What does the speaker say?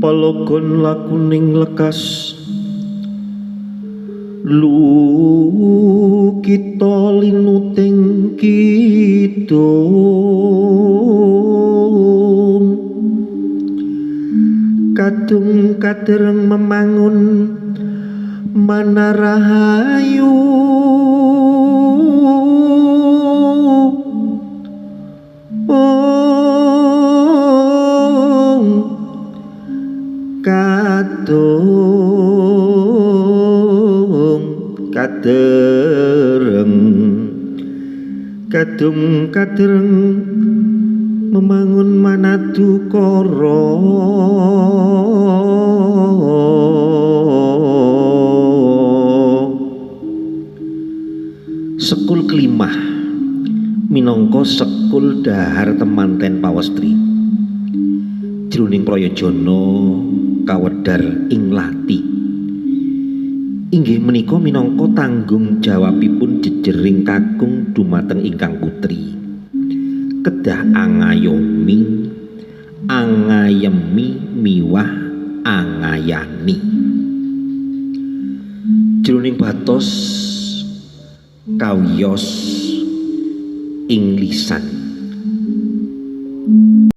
Palogon lakuning lekas lukita linuting kidung, kadung kadereng memangun manarahayu. Kadung kadereng, kadung kadereng memangun manadukara. Sekul kelimah minangka sekul dahar temanten pawestri jroning prayojana kawedhar ing lati. Inggih menika minangka tanggung jawabipun jejering kakung dumateng ingkang putri. Kedah angayomi, angayemi miwah angayani. Jroning batos kawiyos ing lisan.